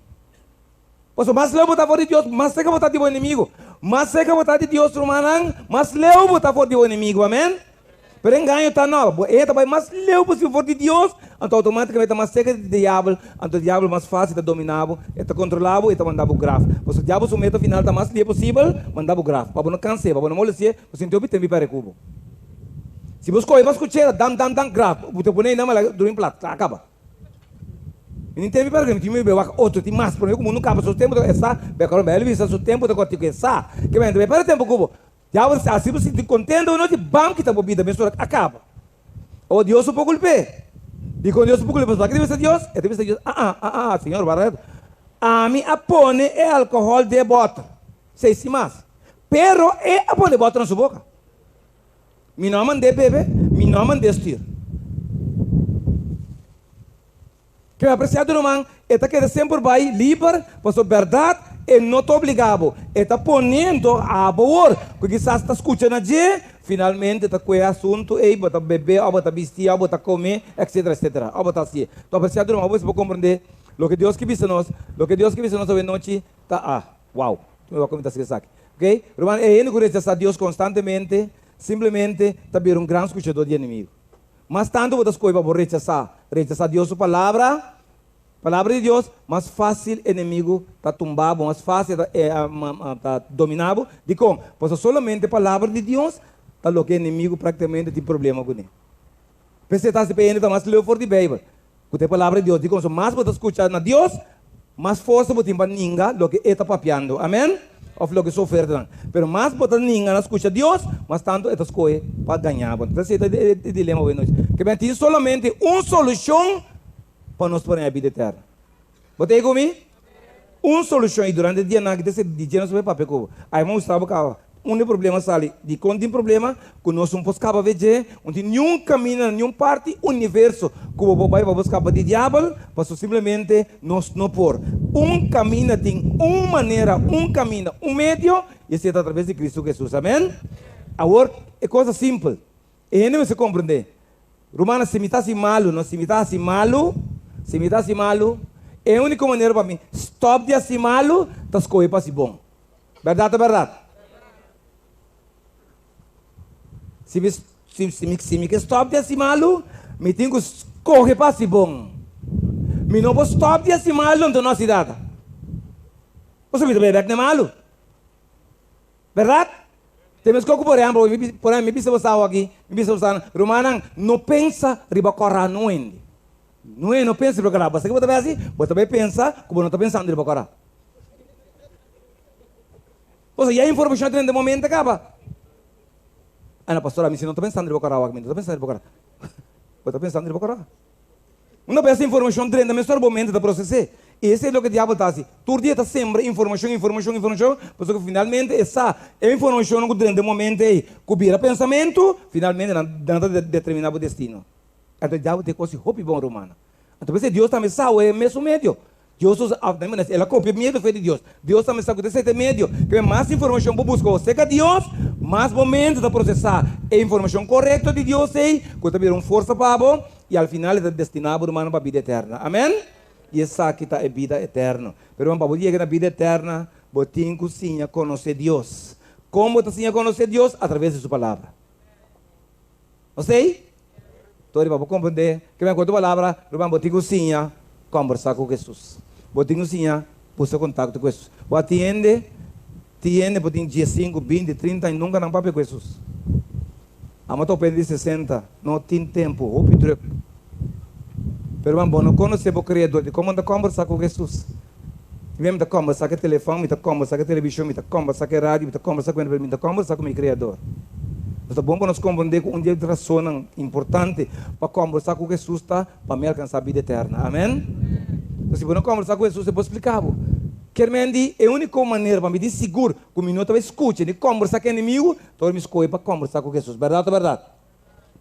Pasobra mas leu bo ta for di Dios, mas serka bo ta di bo enemigu. Mas serka bo ta di Dios, rumannan, mas leu bo ta for di bo enemigu, amen. Pero e engaño ta no, bo e ta bai mas leu posibel for di Dios, anto automaticamente ta mas cerca di diabel, anto diabel mas facil ta domina bo, e ta controla bo, e ta manda bo graf. Pasobra diabel su meta final ta mas lie posibel, manda bo graf, pa bo no canse, pa bo no molestie, bo sinti hopi tempi pa recu bo. Si bo scoge pa scuchera, dam dam dam, graf, bo ta pone einan mala drumi plat, a caba. Mi no tempi pa recu, mi tin mi be wak otro, tin mas, prome cu mundu caba su tempo ta e sa, be acorda, Bijbel bisa su tempo ta cortico e sa, ke men ta bai perde tempo cu bo. Diabel sa si bo sinti kontento un nochi, bam kita bo bida mesora a kaba. Awor Dios no por kulp'é. Dikon Dios no por kulp'é? Pasobra ke ta bisa Dios? E ta bisa Dios, Aa, aa, Señor, wara reto. Ami a pone e alkohòl den e bòter, seis i mas. Pero e a pone e bòter na su boka. Mi no a mand'é bebe, mi no a mand'é stuur. Ke apresiado ruman, e ta keda semper bai liber, pasobra bèrdat e no ta obligá bo. E ta poniendo abo wor ku kisas ta skucha na dje, finalmente ta kue asuntu ei, bo ta bebe òf bo ta bisti òf bo ta kome, etsetera, etsetera, òf bo ta hasié. To apresiado ruman, bo mester por komprendé loke Dios ke bisa nos, loke Dios ke bisa nos awenochi ta ah, wow, mi wak ku mi ta hasi esaki. Oke, ruman, e hende ku rechasá Dios konstantemente, simplemente ta bira un gran skuchadó di enemigu. Mas tantu bo ta skohe pa bo rechasá, rechasá Dios su palabra, palabra di Dios, mas fásil enemigu ta tumba bo, mas fásil e ta ta dominá bo. Dikon? Pasobra solamente palabra di Dios ta loke enemigu práktikamente tin problema kuné. P'esei ta hasi pa e hende ta mas leu for di Beibel ku ta e palabra di Dios. Dikon? Pasobra mas bo ta skucha na Dios, Mas forsa bo tin pa ninga loke e ta papiando, amen, of loke su ofertanan. Pero mas bo ta ninga na skucha Dios, mas tantu e ta skohe pa gaña bo. Entonces esei ta e dilema hoy nochi. Ke men tin solamente un solushon pa nos por haña bida eterno. Bo ta ei ku mi? Un solushon, i durante e dianan aki ta ser di dje nos por papia ku bo. Ai mi a gusta bo kaba. Unda e problema sali? Dikon tin problema? Ku nos un por skapa fe dje, un tin niun kaminda na niun parti universo ku bo por bai pa bo skapa di diabel, pasobra simplemente nos no por. Un kaminda tin un manera, un kaminda, un medio, i esei ta atraves di Kristu Hesus. Amen? Awor, e kos ta simpel. E hende mester komprendé. Rumannan, si mi ta hasi malu, no, si mi ta hasi malu, si mi ta hasi malu, e úniko manera pa mi stòp di hasi malu ta skohe pa hasi bon. Bèrdat ta bèrdat? Si mi si si mi si mi ke stòp di hasi malu, mi tin ku skohe pa hasi bon. Mi no por stòp di hasi malu anto no hasi data. Pasobra mi ta bai bèk na e malu. Bèrdat? Te meskos ku por ehèmpel, mi por ehèmpel mi bisa bo sa aki, mi bisa bo sa, rumannan, no pensa riba kòrá no hende. No hende no pensa riba kòrá. Bo sa ke bo ta bai hasi? Bo ta bai pensa ku bo no ta pensando riba kòrá. Pasobra ya informashon a tene den bo mente kaba. Ana pastor, ami si no ta pensando riba kòrá wak, mi no ta pensando riba kòrá. Bo ta pensando riba kòrá. Una bes e informashon drenta mesora bo mente ta proses'é. I esei loke diabel ta hasi. Tur dia e ta sembra informashon, informashon, informashon, pasobra ku finalmente e sa e informashonnan ku drenta e momento ei ku bira pensamentu, finalmente nan nan ta determiná bo destino. Anto e diabel ta e kos di hopi bon, rumannan. Anto p'esei Dios tambe sa e mesun medio. Dios usa, el a kopia miedu fe di Dios. Dios tambe sa ku ta esei medio. Ke mas informashon bo buska aserka Dios, mas bo mente ta prosesá e informashon korekto di Dios ei, ku ta bira un forsa pa bo, i al final e ta destiná bo rumannan pa bida eterna. Amèn? I esaki ta e bida eterno. Pero ruman, pa bo yega na bida eterna, bo tin ku siña konosé Dios. Kon bo ta siña konosé Dios? Atraves di su Palabra. Osei? Tori pa bo komprendé ke men ku otro palabra, ruman, bo tin ku siña kòmbersá ku Hesus. Bo tin ku siña buska kontakto ku Hesus. Bo a tin hende, tin hende por tin diesinku, binti, trinta aña nunka nan papia ku Hesus. Amo ta ope di sesenta, no tin tempu, hopi drùk. Pero ruman, bo no konosé bo Kreador, di kon bo no ta kòmbersá ku Hesus? Mi ta kòmbersá ku e telefòn, mi ta kòmbersá ku e televishon, mi ta kòmbersá ku e radio, mi ta kòmbersá ku hende, pero mi no ta kòmbersá ku mi Kreador. Nos ta bon pa nos komprondé ku un di e rasonnan importante pa kòmbersá ku Hesus ta pa mi alkansá bida eterna. Amèn? Entonces, si bo no kòmbersá ku Hesus, e por splika bo. Kier men di, e úniko manera pa mi tin sigur ku mi no ta bai skucha ni kòmbersá ku e enemigu ta ora mi skohe pa kòmbersá ku Hesus. Bèrdat o bèrdat?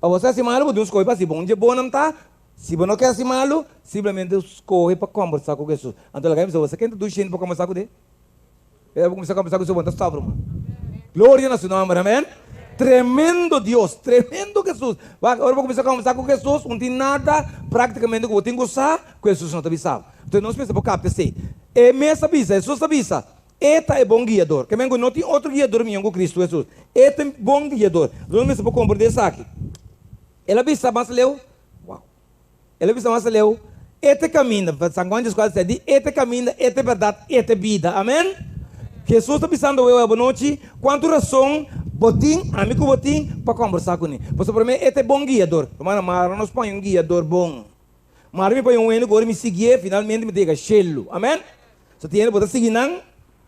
Pa bo sa hasi malu, bo tin un skohe pa hasi bon. Un dje bonnan ta Si bo no ke hasi malu, simplemente skohe pa kombersá ku Hesus. Anto laga mi bisa bo, sa ken ta dushi hende pa kombersá kuné? Ora bo kuminsá kombersá ku Hesus, bo no ta stòp ruman. Gloria na su nòmber, amèn. Tremendo Dios, tremendo Hesus. Wak, ora bo kuminsá kombersá ku Hesus, un tin nada práktikamente ku bo tin ku sa ku Hesus no ta bisa bo. Entonces nos mester por kapta esei. E mes a bisa, Hesus a bisa, E ta e bon guiador. Ke men ku no tin otro guiador mihó ku Kristu Hesus. E ta e bon guiador. Nos mester por komprendé esaki. El a bisa mas leu, Wow. El a bisa mas leu, E ta e kaminda. San Juan dieskuater sè di, E ta e kaminda, e ta e bèrdat, e ta e bida. Amèn? Hesus ta bisando weu abonochi, kuantu rason bo tin, ami ku bo tin, pa kòmbersá kuné. Pasobra promé, e ta e bon guiador. Rumannan, mara nos pon un guiador bon. Mara mi pon un hende ku ora mi siguié, finalmente mi ta yega shelu. Amèn? So tin hende bo ta sigui nan,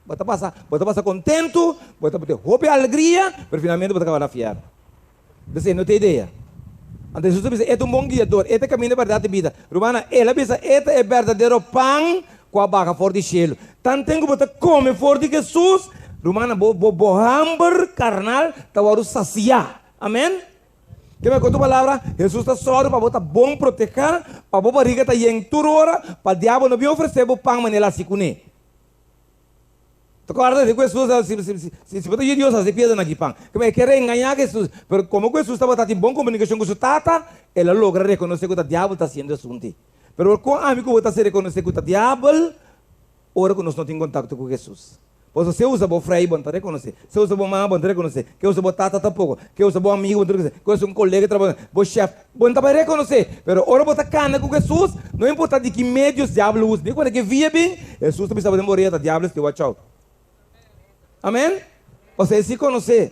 bo ta pasa, bo ta pasa kontentu, bo ta tin hopi alegria, pero finalmente bo ta kaba na fièrnu. P'esei no ta idea. Anto Hesus a bisa, E ta un bon guiador, e ta e kaminda, bèrdat i bida. Rumannan, el a bisa, E ta e berdadero pan ku a baha for di shelu. Tanten ku bo ta kome for di Hesus, rumannan, bo bo bo hamber karnal ta wòrdu sasiá. Amèn? Ke men ku otro palabra, Hesus ta sòru pa bo ta bon protehá, pa bo bariga ta yen tur ora, pa diabel no bin ofresé bo pan manera el a hasi kuné. Ta kòrda di ku Hesus a si si si bo ta yu Dios hasi piedra na ki pan. Kema e kere engañá Hesus, pero komo ku Hesus tabata tin bon komunikashon ku su Tata, el a logra rekonosé ku ta diabel ta hasiendo asuntu. Pero kon ami ku bo ta hasi rekonosé ku ta diabel ora ku nos no tin kontakto ku Hesus? Pasobra si e usa bo frei bo no ta rekonosé, si e usa bo mama bo no ta rekonosé, ke usa bo tata tampoko, ke usa bo amigu bo no ta rekonosé, ke usa un kolega di trabou, bo shèf, bo no ta bai rekonosé. Pero ora bo ta kana ku Hesus, no importa di ki medios diablo usa, di kualke via bin, Hesus ta bisa bo den bo orea, ta diablo esti watch out. Amen? Pasobra e si konosé.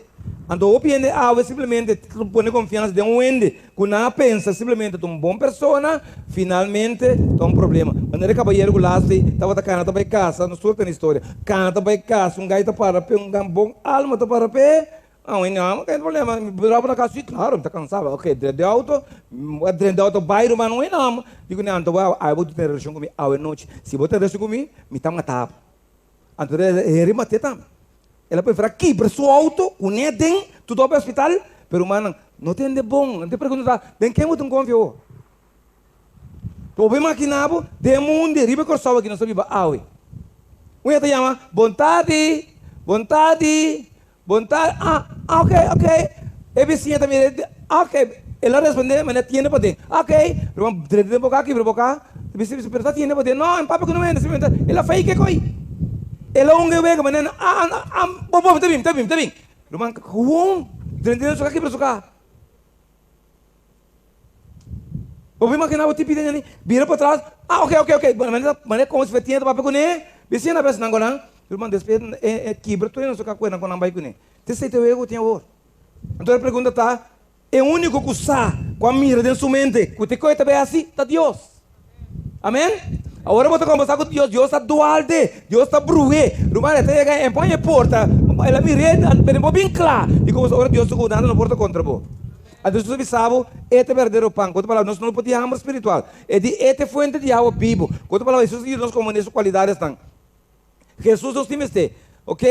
Anto hopi hende awe simplemente ta pone konfiansa den un hende ku nan a pensa simplemente ta un bon persona, finalmente ta un problema. Manera e kabayero ku Lasty tabata kana ta bai kasa, nos tur tene historia, kana ta bai kasa, un gai ta para p'e, un bon alma ta para p'e, Ah, un hende no tin problema, mi por drop na cas? Si, claro, mi ta cansa. Ok, drenta den auto, mi a drenta den auto bay ruman, un hende di cu anto awe bo tin relacion cu mi awe nochi. Si bo tin relacion cu mi, mi ta mata bo. Anto Henry mate tambe. El a prefera kibra su auto cu ne aden, tur dor bay hospital, pero rumannan no tende bon. Anto e pregunta ta, den ken bo tin confia awor? Bo por imaginá bo den mundu riba e Kòrsou aki nos ta biba awe. Un hende ta yama, Bon tardi, bon tardi, bon tardi, ah, ah ok, ok. E bisiña ta mira, ah ok. El a respondé, ma no a tiende paden. Ah ok, pero drenta den boka, kibra boka. E bisiña bisa, pero ta tiende paden. No, e papia ku no hende, simplemente el a fake e koi. El a hunga e wega, ma no, ah, ah, ah, bo, bo, mi ta bin, mi ta bin, mi ta bin. Ruman, gewoon drenta den su ka, kibra su ka. Bo por imaginá bo tin pida ñani bira pa tras, ah ok ok ok, manera komo si fue tienda papia kuné, bisiña na bes nan ku nan, ruman despues e kibra tur e nos toka kue nan ku nan bai kuné. Te esei ta wega ku tin awor. Anto e pregunta ta, e úniko ku sa, ku a mira den su mente ku te koe ta bai hasi, ta Dios. Amen? Awor bo ta kombersá ku Dios, Dios ta dualde, Dios ta bruhé. Ruman, e ta yega e pon e porta, el a mir'é, pero bo bin kla. Di komo ora Dios ta ku nada no por ta kontra bo. Anto Jesus a bisa bo, E ta berdadero pan. Ku otro palabra, nos no por tin hamber spiritual. E di, E ta e fuente di awa bibu. Ku otro palabra, Jesus a yuda nos komprendé su kualidadesnan. Jesus nos tin mester. Ok?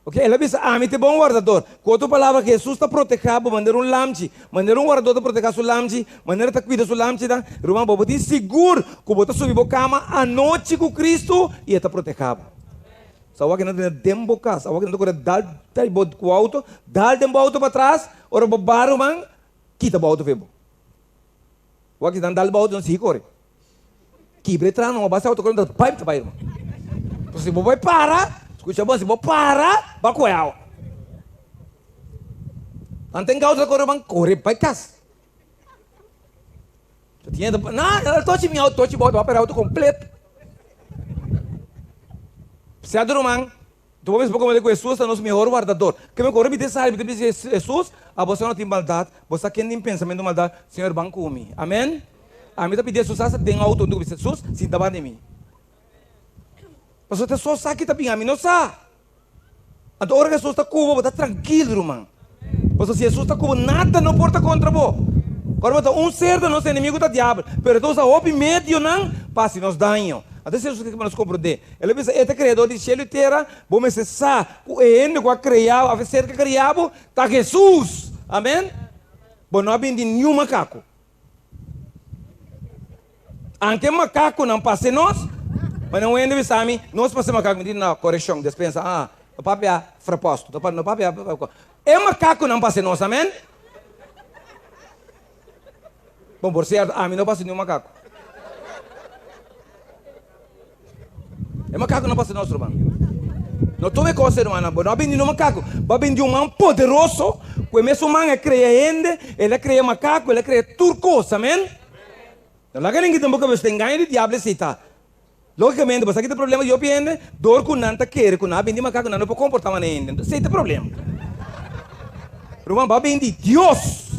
Ok, el a bisa, Ami ta e bon wardador. Ku otro palabra, Jesus ta protehá bo manera un lamchi. Manera un wardador ta protehá su lamchi, manera ta kuida su lamchinan. Ruman, bo por tin sigur ku bo ta subi bo kama anochi ku Kristu i e ta protehá bo. So awor ku nan ta den bo kas, awor ku nan ta kore dal dal bo ku outo, dal den bo outo patras, ora bo ba ruman, kita bo outo for bo. Awor ku nan dal bo outo, nan sigui kore. Kibra e trano, bo basa outo kore, nan ta bai ta bai ruman. Pasobra si bo bai para, skucha bon, si bo para, bo a kohe awa. Nan ten outo ta kore ruman, kore bai kas. Na, tochi mi auto, tochi bo auto, bo a perde auto completo. Cierto ruman, tu bo mester por comprende cu Jesus ta nos mehor wardador. Ke mi ora mi ta sali, mi ta bisa Jesus, abo sa no tin maldad, bo sa ken tin pensamento maldad, Señor ban cu mi. Amen. Ami ta pidi Jesus hasta den auto, mi ta bisa Jesus, sinta banda di mi. Pasobra ta so sa ki ta bin, ami no sa. Anto ora Jesus ta ku bo, bo ta trankil, ruman. Pasobra si Jesus ta ku bo, nada no por ta kontra bo. Ora bo ta un ser ta nos enemigu ta diabel, pero e ta usa hopi medionan pa hasi nos daño. Anto esei Jesus ke pa nos komprondé. El a bisa, E ta Kreador di shelu i tera, bo mester sa ku e hende ku a krea bo, òf e ser ku a krea bo, ta Jesus. Amen. Bo no a bini di niun makaku. Anke makakunan pase nos, ma nan wende bisa mi, nos pase makaku, mi di no, korekshon, despensa, ah, no papia fraposto, no papia, e makakunan pase nos, amen? Bon, por sierto, ami no pase niun makaku. E makaku no pasa nos, ruman. No tuma e kos, hermana. Bo no a bini no makaku. Bo a bini di un man poderoso, ku e mesun man a krea hende, el a krea makaku, el a krea tur kos. Amen. No laga nin kita bo kabes ta engaño di diablo esei ta. Logikamente, bo sa kita problema di hopi hende? Dor ku nan ta kere ku nan a bini di makaku, nan no por komportá manera hende. Esei ta e problema. Ruman, bo a bini di Dios.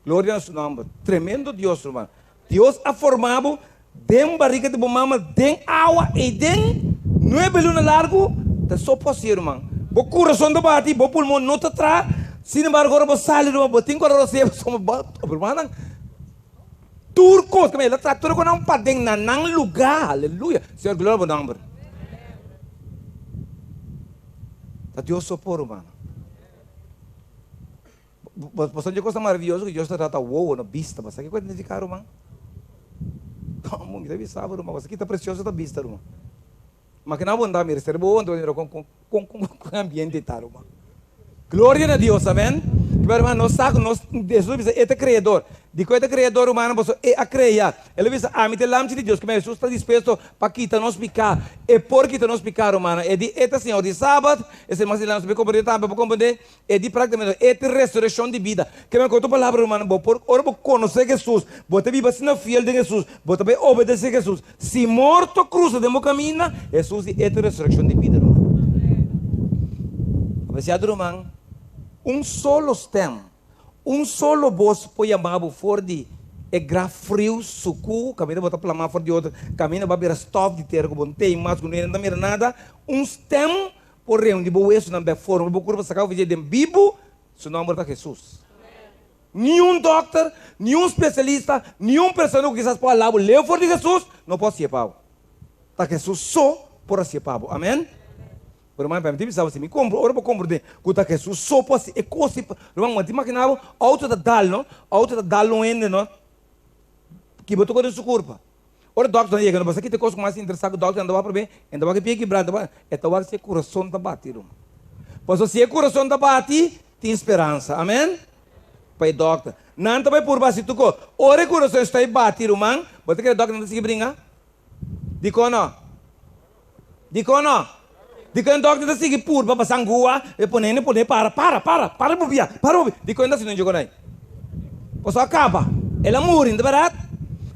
Gloria na su nomber. Tremendo Dios, ruman. Dios a forma bo den barriga di bo mama den awa ei den nuebe luna largu ta so posi ruman. Bo kurason ta bati, bo pulmon no ta traha, sin embargo ora bo sali ruman bo tin ku ora rosea pasobra bo rumannan tur kos el a traha tur konan paden na nan luga aleluya Señor gloria bo nomber. Ta Dios so por ruman. Bo sa dje cosa maraviyoso ku Dios ta trata wowo no bista. Bo sa kiko ta nifiká, ruman? Komo mi ta bisa bo, ruman, bo sa kita presioso ta bista, ruman. Makina bo anda mira ser bo wowo, anto bo mira kon kon kon kon ambiente ta, ruman. Gloria na Dios, amen. Pero ruman, nos sa ku nos, Jesus a bisa e ta Kreador. Dikon e ta Kreador, rumannan? Pasobra e a krea. El a bisa, Ami ta e Lamchi di Dios. Kimen Jesus ta dispuesto pa kita nos piká. E por kita nos piká, rumannan. E di, E ta Señor di Sabat. Esei mas dilanti nos por komprendé tambe, bo por komprendé. E di práktikamente e ta resurekshon di bida. Ke men ku otro palabra, rumannan, bo por, ora bo konosé Hesus, bo ta biba asina fiel den Hesus, bo ta bai obedesé Hesus. Si morto krusa den bo kaminda, Hesus di e ta resurekshon di bida, ruman. Apresiado ruman, un solo stèm, un solo bos por yama bo for di e graf friu, sukú, kaminda bo ta plamá for di otro, kaminda bo a bira stòf di tera ku bo no tei mas, ku no ta mira nada. Un stèm Por reuní bo wesunan bek forma bo kurpa saka ofi dje den bibu, su nomber ta Jesus. Niun dokter, niun spesialista, niun persona ku kisas por hala bo leu for di Jesus, no por hasié pa bo. Ta Jesus so por hasié pa bo. Amen. Pero ruman, mi ta bisa bo si mi kompro, ora bo komprendé ku ta Jesus so por hasi e kos ei, ruman, bo ta imaginá bo, outo ta dal no, outo ta dal un hende no, ki bo ta kore su kurpa. Ora dòkternan yega, no pasa kita kos ku mas interesá ku dòkternan ta wak promé, e ta wak e pie kibrá, e ta wak si e kurason ta bati, ruman. Pasobra si e kurason ta bati, tin speransa. Amèn? Pa e dòkter. Nan ta bai purba hasi tur kos. Ora e kurason sta e bati, ruman, bo ta kere dòkternan ta sigui bringa? Dikon no? Dikon no? Dikon e dòkter ta sigui purba pa sangua, e pone hende pone para, para, para, para bubia, para bubia. Dikon e ta hasi nunca konai? Pasobra a kaba. El a muri, no ta bèrdat?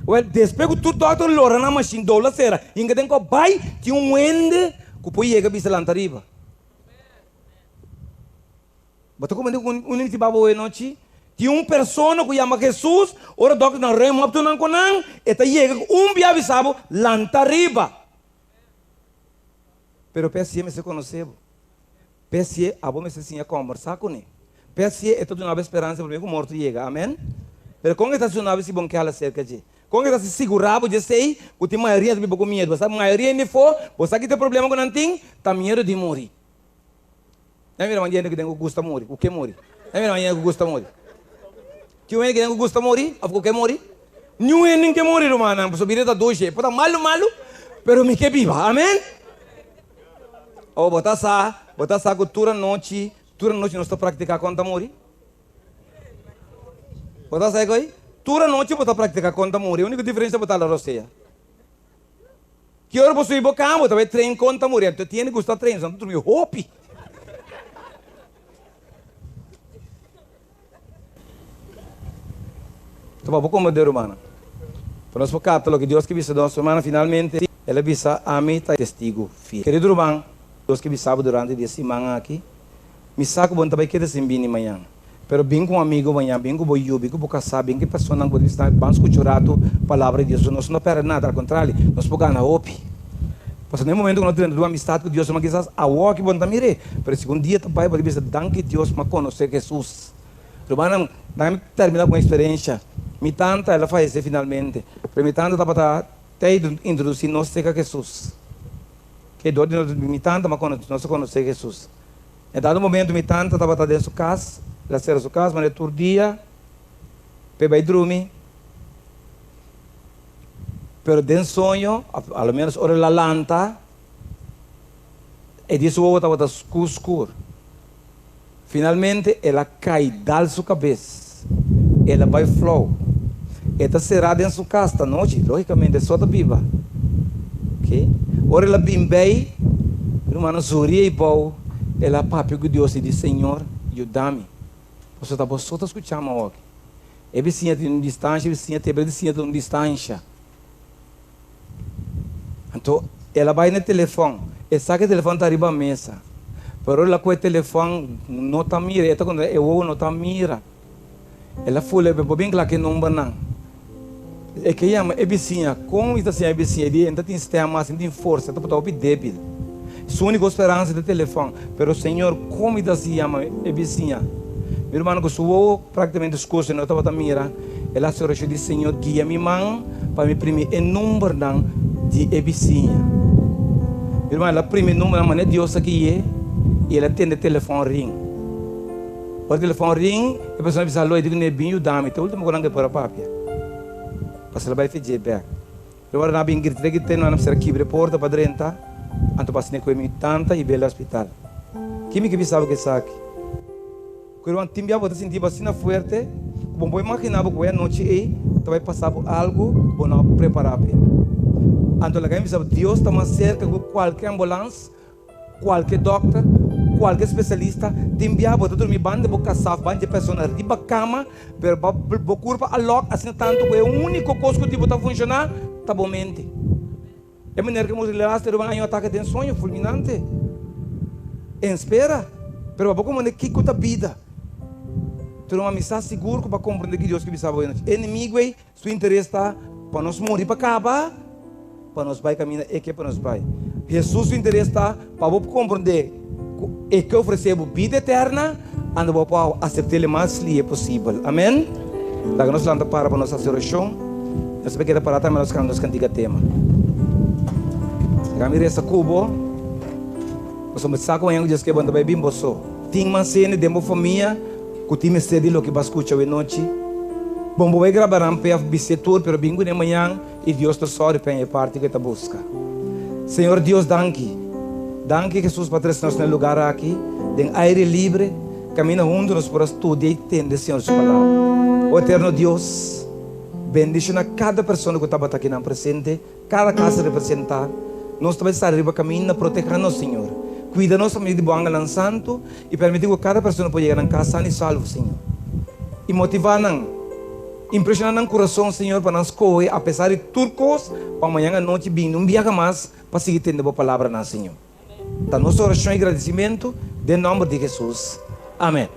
Wèl, despues ku tur dòkter lora nan mashin, dobla sera, hinka den kòp bai, tin un hende ku por yega bisa lanta riba. Bo ta komende ku un inti baba oe nochi? Tin un persona ku yama Hesus, ora dòkternan ruim op tur nan ku nan, e ta yega ku un bia bisa bo, Lanta riba. Pero p'esei mester konosé bo. P'esei abo mester siña kòmbersá kuné. P'esei e ta duna bo e speransa promé ku morto yega. Amèn. Pero kon e ta duna bo si bo no ke hala serka dje? Kon e ta hasi sigurá bo dje esei ku tin mayoria ta biba ku miedu? Bo sa mayoria hende afó, bo sa ki ta e problema ku nan tin? Ta miedu di muri. Nan mira man hende ku den ku gusta muri, ku ke muri. Nan mira man hende ku gusta muri. Tin un hende ku den ku gusta muri òf ku ke muri? Niun hende ke muri rumannan, pasobra bida ta dushi. E por ta malu malu, pero mi ke biba. Amen. Awor bo ta sa, bo ta sa ku tur anochi, tur anochi nos ta praktiká kon ta muri? Bo ta sa e koi? Tur anochi bo ta praktiká kon ta muri. E úniko diferensia bo ta la rosea. Ki ora bo subi bo kama bo ta bai train kon ta muri. Anto tin hende gusta train, so nan ta durmi hopi. Tuma bo komo de rumannan. Pa nos por kapta loke Dios ke bisa nos, rumannan, finalmente El a bisa, Ami ta e testigu fiel. Kerido ruman, Dios ke bisa bo durante di e siman aki, Mi sa ku bo no ta bai keda sin bini mañan, pero bin ku un amigu mañan, bin ku bo yu, bin ku bo kasá, bin ku e personanan ku bo ta bisita, ban skucha un ratu palabra di Dios. Nos no pèrdè nada, al kontrario, nos por gana hopi. Pasobra na e momento ku nos drenta den un amistat ku Dios, ruman, kisas awor aki bo no ta mir'é, pero si un dia ta bai bo ta bisa, Danki Dios, mi a konosé Hesus. Rumannan, nan mi termina ku un eksperensha. Mi tanta, el a fayesé finalmente, pero mi tanta tabata ta introdusí nos serka Hesus. Ke dor di nos, mi tanta nos a konosé Hesus. En dado momento mi tanta tabata den su kas, el a sera su kas manera tur dia p'e bai drumi, pero den soño, òf a lo ménos ora el a lanta, e di su wowo tabata skur skur. Finalmente el a kai dal su kabes, el a bai flou. E ta será den su kas ta nochi, lógikamente e so ta biba. Oke. Ora el a bin bei, rumannan zuria i bou, el a papia ku Dios i di, Señor, yuda mi, pasobra ta bo so ta skucha mi awoki. E bisiña tin un distansha, e bisiña tebra e bisiña ta un distansha. Anto el a bai na e telefòn, e sa ku e telefòn ta riba mesa, pero ora el a kohe e telefòn no ta mira, e ta konta e wowo no ta mira. El a fula, bo bin kla ku e numbernan. E ke yama e bisiña, kon mi ta siña e bisiña? E di, e no ta tin stèm mas, e no tin forsa, e ta por ta hopi débil. Su úniko speransa ta e telefòn. Pero Señor, kon mi ta hasi yama e bisiña? Mi rumannan ku su wowo práktikamente skur, se no tabata mira. El a hasi orashon di, Señor, guia mi man pa mi primi e numbernan di e bisiña. Mi ruman, el a primi e numbernan manera Dios a gui'é i el a tende e telefòn ring. Ora e telefòn ring, e persona a bisa, Alo, e di ku ne, Bin yuda mi. Ta ultimo ku nan ke por a papia. Pasobra el a bai fedj'é bèk. Pero ora nan a bin grita grita, nan a mester a kibra e porta pa drenta, anto pa asina koe mi tanta i bel hospital. Ki mi ke bisa bo ku esaki? Ku ruman tin bia bo ta sinti bo asina fuerte ku bo no por imaginá bo ku e anochi ei ta bai pasa bo algu ku bo no a prepará p'e. Anto laga mi bisa bo, Dios ta mas serka ku kualke ambulans, kualke dòkter, kualke spesialista. Tin bia bo ta durmi banda di bo kasá òf banda di e persona riba kama, pero bo kurpa a lòk asina tantu ku e úniko kos ku tin bo ta funshoná ta bo mente. E manera ku e muri laster ruman a un atake den soño fulminante. En spera, pero pa bo komprende kiko ta bida. Tur ruman mi sa sigur ku bo a komprende ki Dios ke bisa bo e nochi. E enemigu ei su interes ta pa nos muri pa kaba, pa nos bai kaminda e ke pa nos bai. Hesus su interes ta pa bo komprende ku e ke ofrese bo bida eterna, anda bo por asept'el e mas lihe posibel. Amen. Laga nos lanta para pa nos hasi orashon. Nos ta keda para tambe nos kanta nos kantiga tema. Laga mi resa ku bo, pasobra mi sa ku mañana ku Dios ke bo no ta bai bin bo so. Tin mas hende den bo famia ku tin mester di loke bo a skucha awe nochi. Bon, bo bai graba nan p'e òf bis'é tur, pero bin kuné mañan i Dios ta sòri p'e e parti ku e ta buska. Señor Dios, danki. Danki, Hesus, pa trese nos na e lugar aki, den aire libre. Camina hunto nos por a studia y tende Señor su palabra. O Eterno Dios, bendiciona cada persona cu tabata akinan presente, cada casa representa. Nos ta bay sali riba caminda, proteha nos, Señor. Cuida nos pa medio di Bo angelnan santo y permiti cu cada persona por yega nan cas san y salvo, Señor. Y motiva nan, impresiona nan curason, Señor, pa nan scoge apesar di tur cos, pa mañan anochi bini un biaha mas pa sigui tende Bo palabranan, Señor. Ta nos orashon i gradisimentu den nòmber di Hesus. Amen.